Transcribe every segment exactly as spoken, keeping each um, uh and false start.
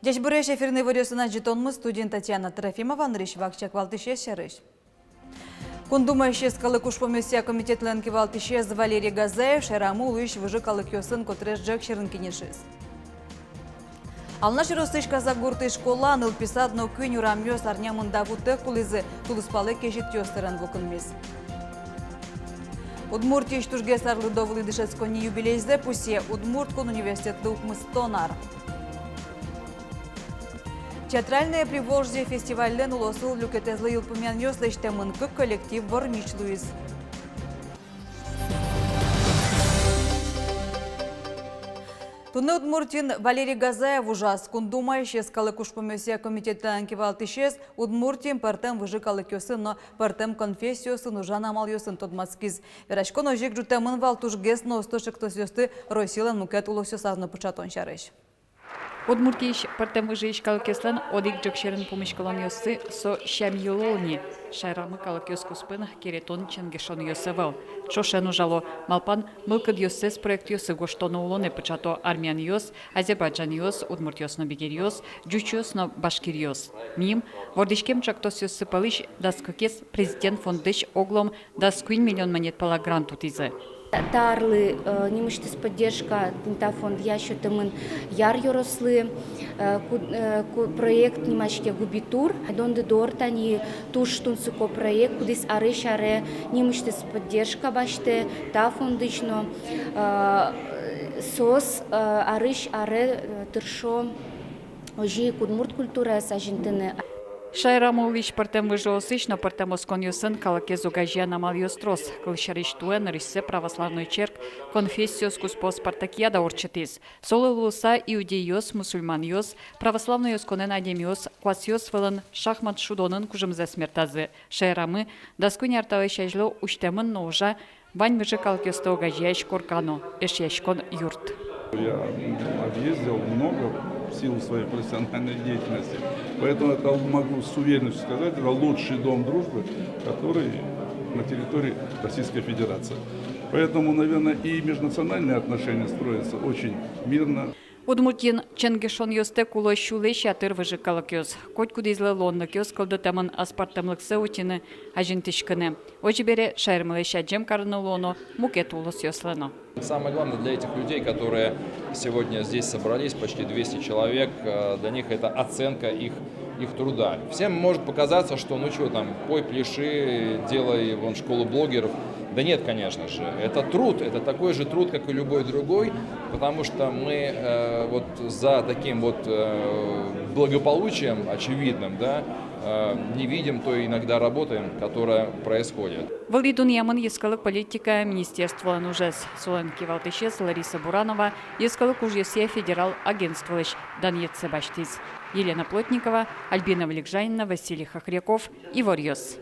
Ӟечбуресь! Эфирын иворъёсын ӝытонмы, студиын Татьяна Трофимова. Нырысь вакчияк валтӥсез сярысь. Кун Думаысь йӧскалык ужпумъёсъя комитетлэн кивалтӥсез Валерий Газаев шаерамы улӥсь выжы калыкъёсын котырес ӝӧк сьӧрын кенешиз. Алнаш ёросысь Казагуртысь школа, нылпи сад но куинь урамъёс арня мында вутэк улӥзы, тулыспалэ кезьытъёс сэрен вылкынмиз. Удмуртиысь тужгес арлыдо вылӥ дышетсконни юбилейзэ пусъе. Удмурт кун университетлы укмыстон ар. «Театральное Приволжье» фестивальлэн улосвыл люкетэзлы йылпумъянъёс лэсьтэмын, кык коллектив вормись луиз. Туннэ Удмуртиын Валерий Газаев ужаз. Кун Думаысь йӧскалык ужпумъёсъя комитетлэн кивалтӥсез Удмуртиын пӧртэм выжы калыкъёсын но пӧртэм конфессиосын ужан амалъёсын тодматскиз. Вераськон озьы ик ӝутэмын вал тужгес но усто ӵектосъёсты Россилэн мукет улосъёсаз но пыӵатон сярысь. Удмуртиысь пӧртэм выжыысь калыкъёслэн одӥг ӝӧк сьӧрын пумиськылонъёссы — со сям-йылол ни. Шаерамы калыкъёс куспын керетон-ченгешонъёс ӧвӧл. Ӵошен ужало, малпан мылкыдъёссэс проектъёсы гожто но улонэ пыӵато армянъёс, азербайджанъёс, удмуртъёс но бигеръёс, ӟучъёс но башкиръёс. Миым вордӥськем ӵектосъёссы пӧлысь дас кыкез Президент фондысь оглом дас куинь миллион манет пала грант утӥзы. Та арлы, э, нимысьтыз поддержка тӥни та фондъя сётэмын Яр ёрослы, э, ку-, э, ку-, проект нимаське «Губитур». Дондыдор — тани туж тунсыко проект, кудӥз арысь аре нимысьтыз поддержка басьтэ та фондысь но, э, соос, э, арысь аре, э, тыршо озьы ик удмурт культураез азинтыны. Шаерамы улӥсь пӧртэм выжыосысь но пӧртэм осконъёсын калыкез огазеян амалъёс трос. Кылсярысь, туэ нырысьсэ православной черк конфессиос куспо спартакиада ортчытӥз. Солы луыса иудейёс, мусульманъёс, православной осконэн адямиос куасъёс вылын шахмат шудонын кужымзэс мертазы. Шаерамы дас куинь ар талэсь азьло усьтэмын но ужа вань выжы калыкъёсты огазеясь корка но эшъяськон юрт. Я, м, объездил много в силу своей профессиональной деятельности, поэтому это могу с уверенностью сказать, это лучший дом дружбы, который на территории Российской Федерации. Поэтому, наверное, и межнациональные отношения строятся очень мирно. Удмуртиын ченгешонъёстэк уло сюлэсь ятыр выжы калыкъёс. Котькудӥзлы луонлыкъёс кылдытэмын аспӧртэмлыксэ утьыны, азинтӥськыны. Озьы бере, шаермылэсь адӟем карыны луоно мукет улосъёслы но. Самое главное для этих людей, которые сегодня здесь собрались, почти двести человек, э, для них это оценка их, их труда. Всем может показаться, что, ну чё там, пой, пляши, делай вон школу блогеров. Да нет, конечно же. Это труд, это такой же труд, как и любой другой, потому что мы, э, вот за таким вот, э, благополучием очевидным, да, э, не видим той иногда работы, которая происходит. Вылӥ дунъямын йӧскалык политикая министерстволэн ужез. Солэн кивалтӥсез Лариса Буранова йӧскалык ужъёсъя федерал агентстволэсь данъетсэ басьтӥз. Елена Плотникова, Альбина Вылегжанина, Василий Хохряков, «Иворъёс».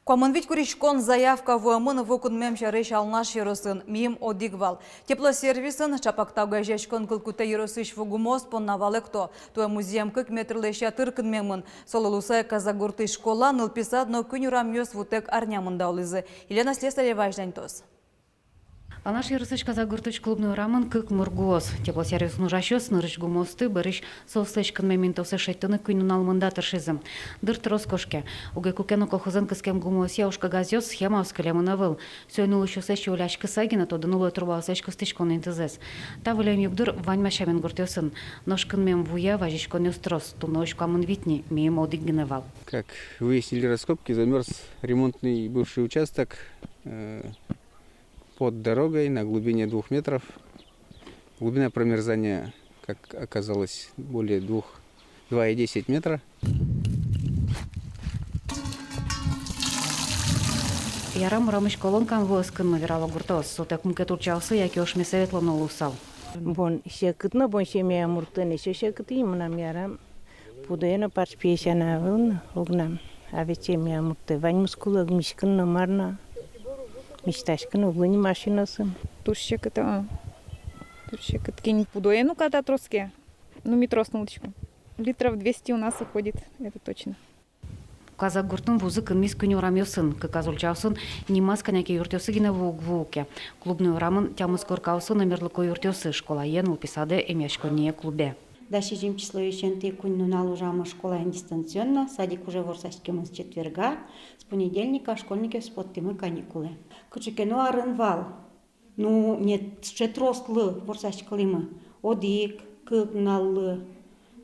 Куамын вить куриськон заявка вуэмын ву кынмем сярысь Алнаш ёросын. Миым одӥг вал. Теплосервисын ӵапак та огазеяськон кыл кутэ ёросысь вугумыос понна валэкто. Туэ музъем кык метрлэсь ятыр кынмемын. Солы луыса ик Казагуртысь школа, нылпи сад но куинь урамъёс вутэк арня мында улӥзы. Елена Слесарева азьланьтоз. Алнаш ёросысь Казагуртысь Клубной урамын кык мур гуос. Теплосервисын ужасьёс нырысь гумыосты бӧрысь соослэсь кынмем интыоссэс шедьтыны куинь нунал мында тыршизы. Дыр трос кошке. Уг ке куке но колхозын кыскем гумыосъя ужкагазъёс, схемаос кылемын ӧвӧл. Соин улӥсьёслэсь юлляськыса гинэ тодыны луэ трубаослэсь кыстӥськон интызэс. Та выллем югдур ваньмаз сямен гуртъёсын. Нош кынмем вуя вазиськонъёс трос. Туннэ уж куамын вить ни, миым одӥг гинэ вал. Как выяснили раскопки, замёрз ремонтный бывший участок, э, под дорогой на глубине двух метров. Глубина промерзания, как оказалось, более двух, два и десять метра. Ярам урамысь колонкаын вуэз кынмы, верало гуртоос. Сотэк мукет ульчаосы яке ошмесэ ветлоно луысал. Бон секыт но, бон семья муртэн эшшо секыт ини, мынам ярам. Пудоен но парсь песяна вылын огнам, а ведь семья муртэ ваньмыз кулэ, миськыны но, мар но, миськаськыны уг луы ни машинаосын. Туж секыт, а. Вообще, кытын пудоен уката тросгес. Ну, ми трос нуллӥськом. Литров двести у нас уходит, это точно. Казак гуртын вузы кынмиз куинь урамъёсын. Кыказ ульчаосын нимаз кӧня ке юртъёсы гинэ ву уг вуы ке. Клубной урамын тямыс коркаосы но мерлыко юртъёсы: школае, нылписаде, эмъяськонние, клубе. Дас сизьым числоысен тӥ куинь нунал ужамы школаын дистанционно, садик уже ворсаськемын с четверга, с понедельника школьникъёс поттӥмы каникулэ. Кыӵе ке но арын вал. Ну, не сыӵе трослы ворсаськылӥмы, одӥг, кык нуналлы.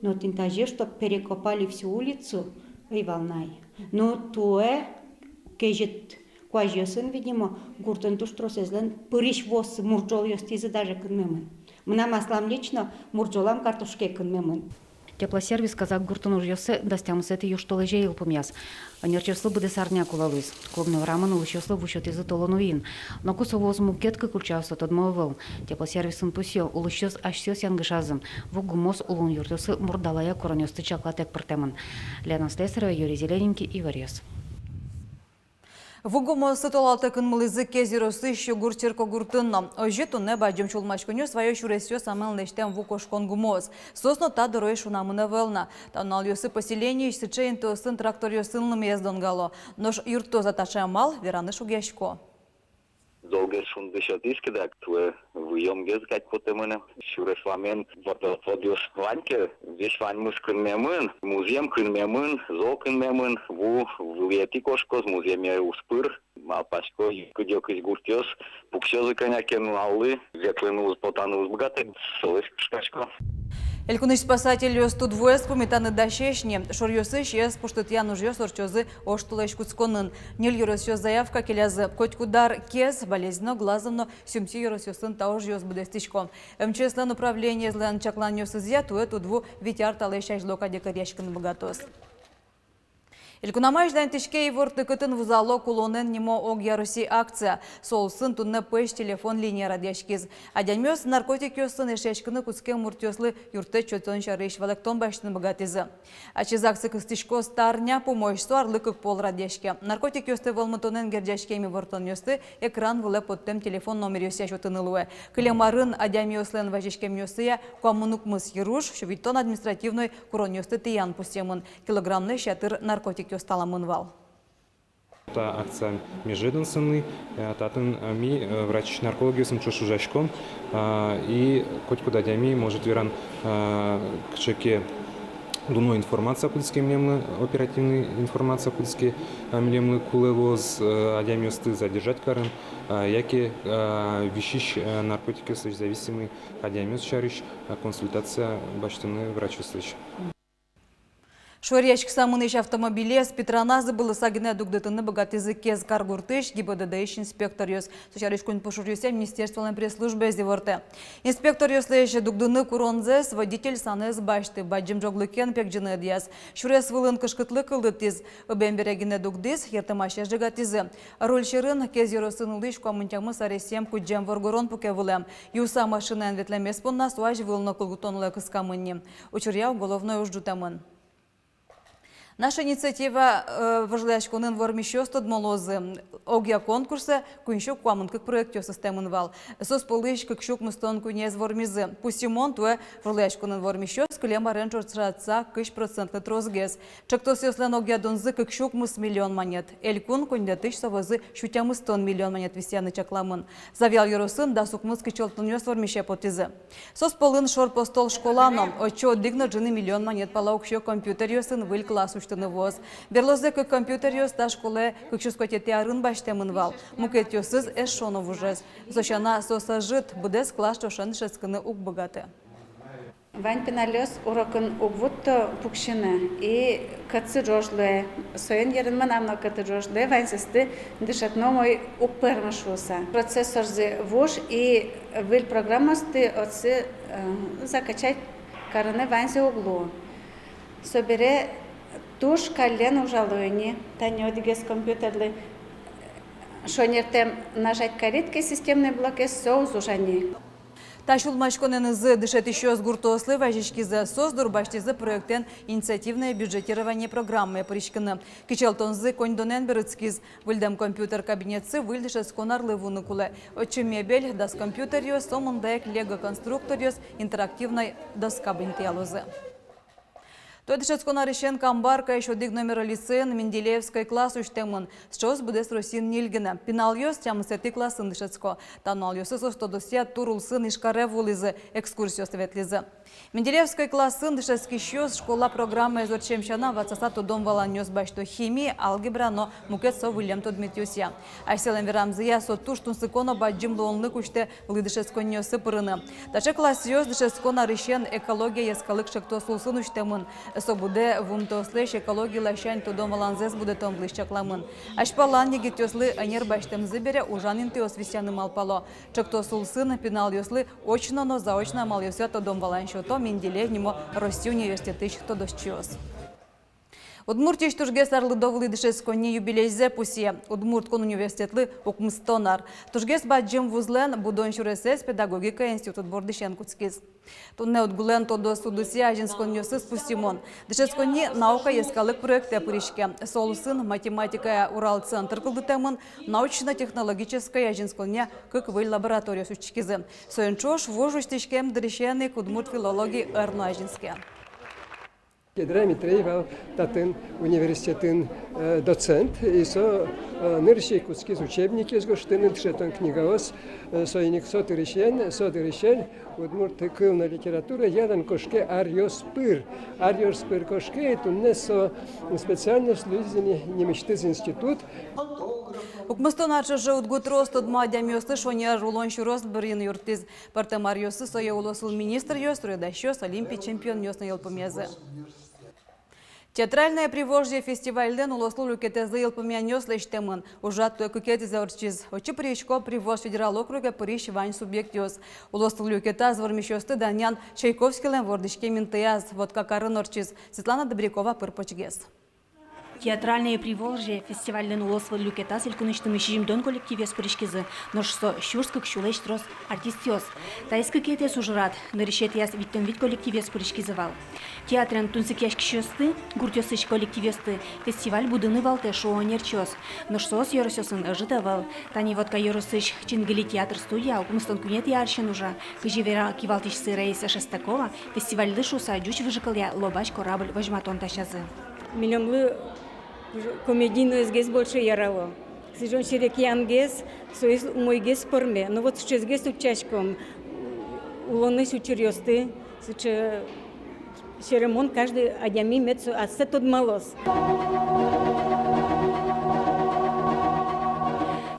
Но тӥни тазьы, чтоб перекопали всю улицу, ӧй вал на ай. Но туэ кезьыт куазьёсын, видимо, гуртын туж тросэзлэн пырись вуосы мурӝолъёстӥзы даже кынмемын. Мынам аслам лично мурӝолам картошкае кынмемын. Теплосервис Казак гуртын ужъёссэ дас тямысэтӥ южтолэзе йылпумъяз. Ӧнерчиослы быдэс арня кулэ луиз. Клубной урамын улӥсьёслы ву сётӥзы толон уин. Ноку со вуоз мукет кык ульчаосы, тодмо ӧвӧл. Теплосервисын пусъё: улӥсьёс асьсэос янгышазы. Ву гумыос улон юртъёсы мурдалая куронъёсты чаклатэк пыртэмын. Лена Слесарева, Юрий Зелененький, Иворъёс. Ву гумыосты толалтэ кынмылӥзы Кез ёросысь Югур черкогуртын но. Озьы туннэ бадӟым сюлмаськонъёс вайо сюресъёс амен лэсьтэм ву кошкон гумыос. Соос но та дорозь шунамын ӧвӧл на. Та нуналъёсы поселениысь сыӵе интыосын тракторъёсын лымыез донгало. Нош юрттоз-а таӵе амал, вераны шугъясько. Золгес шунды сётӥське дак, туэ выемгес кадь потэмын. Сюрес вамен водопроводъёс вань ке, весь ваньмыз кынмемын, музъем кынмемын, зол кынмемын, ву вылӥетӥ кошкоз, музъеме уз пыр. Малпасько, кыдёкысь гуртъёс пуксёзы кӧня ке нуналлы, ветлыны уз, потаны уз быгатэ, солэсь кышкасько. Элькунысь спасательёс тудвуэз пумитаны дасесь ни. Шуръёсысь ӧс пуштытъян ужъёс ортчозы оштолэзь кутсконын. Ньыль ёросъёс заявка келязы. Котькуд ар Кез, Балезино, Глазов но Сюмси ёросъёсын та ужъёс быдэстӥсько. МЧС-лэн управлениезлэн чакланъёсызъя, туэ тудву вить ар талэсь азьло кадь ик ӧръяськыны быгатоз. Элькунамы азьланьтӥське иворты, кытын вузало «Кулонэн» нимо огъя Россия акция. Со улсын туннэ пӧсь телефон линия радъяськиз. Адямиос наркотикъёсын эшъяськыны кутскем муртъёслы юрттэт сётон сярысь валэктон басьтыны быгатӥзы. Ачиз акция кыстӥськоз та арня пумозь, со арлы кык пол радъяське. Наркотикъёсты вӧлмытонэн герӟаськем ивортонъёсты экран вылэ поттэм телефон номеръёсъя сётыны луэ. Кылем арын адямиослэн вазиськемъёссыя куамын укмыс йыруж, сю витьтон административной куронъёсты тӥян пусъемын. Килограммлэсь ятыр наркотикъёс таламын вал. Та акция межведомственный, э, татын, э, ми, э, врач-наркологъёсын ӵош ужаськом, а, и котькуд адями может вераны, а, кыӵе ке дуно информация кутске милемлы, оперативный информация кутске, а, милемлы кулэ луоз, э, адямиосты задержать карыны, а, яке, а, висись, э, наркотикъёслэсь зависимый адямиос сярысь, а, консультация басьтыны врачъёслэсь. Шоръяськыса мынӥсь автомобилез питрана зыбылыса гинэ дугдытыны быгатӥзы Кез каргуртысь ГИБДД-ысь инспекторъёс. Со сярысь куинь пушуръёсъя министерстволэн пресс-службаез ивортэ. Инспекторъёслэсь дугдыны куронзэс водитель санэз басьтӥ, бадӟым ӝоглыкен пегӟыны ӧдъяз. Сюрес вылын кышкытлык кылдытӥз, ыбем бере гинэ дугдӥз, йыртэмасез ӝегатӥзы. Руль сьӧрын Кез ёросын улӥсь куамын тямыс аресъем кудӟем воргорон пуке вылэм. Юыса машинаен ветлэмез понна со азьвыл но кылгытон улэ кыскамын ни. Учыръя уголовной уж ӝутэмын. «Наша инициатива», э, вожвылъяськонын вормисьёс тодмо луозы. Огъя конкурсэ куинь сю куамын кык проектъёс ыстэмын вал. Соос пӧлысь кык сю укмыстон куинез вормизы. Пусйымон, туэ вожвылъяськонын вормисьёс кылем арен ӵошатыса кызь процентлы тросгес. Ӵектосъёслэн огъя дунзы кык сю укмыс миллион манет. Элькун коньдэтысь со вӧзы сю тямыстон миллион манет висъяны чакламын. Завьял ёросын дас укмыс кичӧлтонъёс вормисе потӥзы. Соос пӧлын Шор Постол школа но. Отчы одӥг но ӝыны миллион манет пала уксё компьютеръёсын выль класс усьтыны вуоз. Берлозэ кык компьютеръёс та школае кык сюрс куатетӥ арын басьтэмын вал. Мукетъёсыз эшшо но вужез. Со сяна, соос ӧжыт, быдэс класс ӵошен дышетскыны уг быгатэ. Вань пиналъёс урокын уг вутто пуксьыны, и кӧтсы ӝож луэ. Соин йырын мынам но кӧты ӝож луэ, ваньзэсты дышетыны умой уг пӧрмы шуыса. Процессорзы вуж, и выль программаосты отсы, э, закачать карыны ваньзэ уг луы. Собере туж каллен ужало ини, тани одӥгез компьютерлы шонертэм нажать карид ке системной блокез, со уз ужа ни. Та сюлмаськонэнызы дышетӥсьёс гуртоослы вазиськизы, соос дурбасьтӥзы проектэн инициативное бюджетирование программае пыриськыны. Кичӧлтонзы коньдонэн берытскиз. Выльдэм компьютер кабинетсы выль дышетскон арлы вуыны кулэ. Отчы мебель, дас компьютеръёс, сомында ик лего конструкторъёс, интерактивной доска быньтыялозы. Туэ дышетскон арысен Камбаркаысь одӥг номеро лицейын Менделеевской класс усьтэмын. Сыӵеос быдэс Россиын ньыль гинэ. Пиналъёс тямысэтӥ классын дышетско. Та нуналъёсы соос тодосъя тур улсын Ижкаре вуылӥзы, экскурсиосы ветлӥзы. Менделеевской классын дышетскисьёс школа программаез ортчем сяна ватсаса тодон-валанъёс басьто хими, алгебра но мукет со выллем тодметъёсъя. Асьсэлэн верамзыя, со туж тунсыко но бадӟым луонлык усьтэ вылӥ дышетсконниосы пырыны. Таӵе классъёс дышетскон арысен «Экология» йӧскалык ӵектос улсын усьтэмын. Со будэ вуымтэослэсь экология ласянь тодон-валанзэс будэтон вылысь чакламын. Азьпалан егитъёслы ӧнер басьтэмзы бере ужан интыос висъяны малпало. Ӵектос улсын пиналъёслы очно но заочно амалъёсъя тодон-валан сёто Менделеев нимо Россия университетысь тодосчиос. Удмуртиысь тужгес арлыдо вылӥ дышетсконни юбилейзэ пусъе. Удмурт кун университетлы укмыстон ар. Тужгес бадӟым вузлэн будон сюресэз педагогика институт бордысен кутскиз. Туннэ УдГУлэн тодос удысъя азинсконъёсыз пусйымон. Дышетсконни «Наука» йӧскалык проектэ пыриське. Со улсын математикая «Урал» центр кылдытэмын, научно-технологической азинсконъя кык выль лабораториос усьтӥськизы. Соин ӵош вуж усьтӥськем дырысен ик удмурт филологи ӧр но азинске. Кедра Митрей вал татын университетын, э, доцент, и со, э, нырысь ик кутскиз учебникъёс гожтыны, дышетон книгаос, э, соин ик со дырысен, со дырысен удмурт кыл но литература ялан кошке аръёс пыр, аръёс пыр кошке, и туннэ со специальность луиз ини нимысьтыз институт. Укмыстон ар ӵоже УдГУ трос тодмо адямиослы шонер улон сюрес бырйыны юрттӥз. Пӧртэм аръёсы сое улосвыл министръёс, суредасьёс, олимпи чемпионъёс но йылпумъязы. «Театральное Приволжье» фестивальлэн улосвыл люкетэзлы йылпумъянъёс лэсьтэмын. Ужрад туэ кыкетӥзэ ортчиз. Отчы пырисько Приволжск федерал округе пырись вань субъектъёс. Улосвыл люкетаз вормисьёсты данъян Чайковскийлэн вордӥськем интыяз Воткакарын ортчиз. Светлана Добрякова пыр-почгес. «Театральное Приволжье» фестивальлэн улосвыл люкетаз элькунысьтымы сизьымдон коллективъёс пыриськизы, нош со сюрс кык сюлэсь трос артистъёс. Таиз кыкетӥез ужрад, нырысетӥяз витьтон вить коллективъёс пыриськизы вал. Театрен тунсыкъяськисьёсты, гуртъёсысь коллективъёсты, фестиваль будыны валтэ, шуо ӧнерчиос. Нош соос ёросъёсын ӧжыт ӧвӧл. Тани Вотка ёросысь «Чингыли» театр-студия укмыстон куинетӥ арысен ужа. Кызьы вера кивалтӥсьсы Раиса Шестакова, фестивальлы шуыса ӟуч выжыкылъя «Лобась корабль» возьматон дасязы. Милемлы комедийноезгес больше ярало. Сыӵе серекъянгес, соиз умойгес пӧрме. Но вот сыӵеезгес утчаськом улонысь учыръёсты, сыӵе серемон каждый адями мед со ассэ тодмалоз.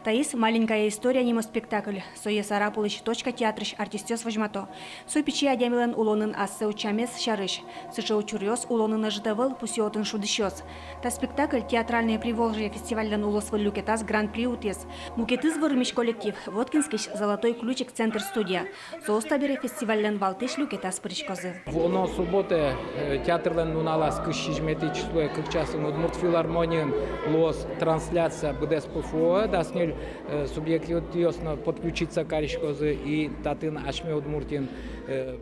Таиз «Маленькая история» нимо спектакль. Сое Сарапулысь «Точка» театрысь артистъёс возьмато. Со пичи адямилэн улонын ассэ утчамез сярысь. Сыӵе учыръёс улонын ӧжыт ӧвӧл, пусъё отын шудӥсьёс. Та спектакль «Театральное Приволжье» фестивальлэн улосвыл люкетаз гран-при утӥз. Мукетыз вормись коллектив — Воткинскысь «Золотой ключик» центр-студия. Соос табере фестивальлэн валтӥсь люкетаз пыриськозы. Вуоно субботае, э, театрлэн нуналаз, кызь сизьыметӥ числое, кык часын Удмурт филармониын луоз трансляция быдэс ПФО, дас ньыль, э, субъектъёс но подключиться кариськозы, и татын асьме Удмуртиын, э,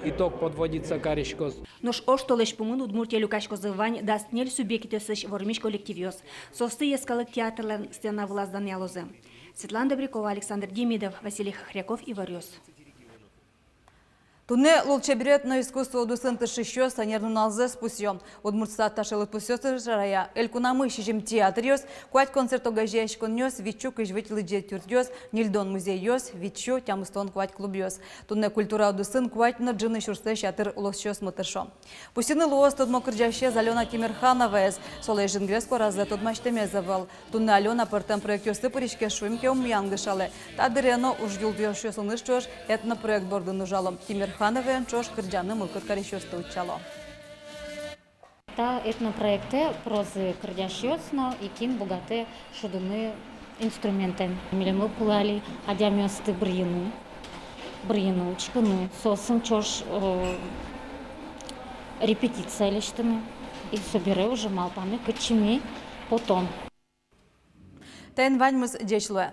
итог подводиться кариськоз. Нош оштолэзь пумын Удмуртие люкаськозы вань дас ньыль субъектъёсысь вормись коллективъёс. Соосты йӧскалык театрлэн сцена вылаз данъялозы. Светлана Добрякова, Александр Демидов, Василий Хохряков, «Иворъёс». Туннэ лулчеберет но искусство удысын тыршисьёс ӧнер нуналзэс пусъё. Удмуртстат таӵе лыдпусъёсты шарая: элькунамы сизьым театръёс, куать концерт огазеяськонъёс, витьсю кызь вить лыдӟетӥ юртъёс, ньыльдон музейёс, витьсю тямыстон куать клубъёс. Туннэ культура удысын куать но ӝыны сюрслэсь ятыр улосчиосмы тыршо. Пусйыны луоз тодмо кырӟасез Алёна Тимерхановаез, солэсь жингрес куаразэ тодмасьтэмез ӧвӧл. Туннэ Алёна пӧртэм проектъёсы пыриське, шуим ке, ум янгышалэ. Та дыре но ужъюлтошъёсыныз ӵош этнопроект бордын ужало. Тимерхановаен ӵош кырӟаны мылкыд карисьёсты утчало. Та этнопроектэ пырозы кырӟасьёс но, и кин быгатэ шудыны инструментэн. Милемлы кулэ али адямиосты бырйыны, бырйыны, учкыны, соосын ӵош, э, репетиция лэсьтыны. И собере уже малпаны, кытчы ми потом. Таин ваньмыз. Ӟеч луэ.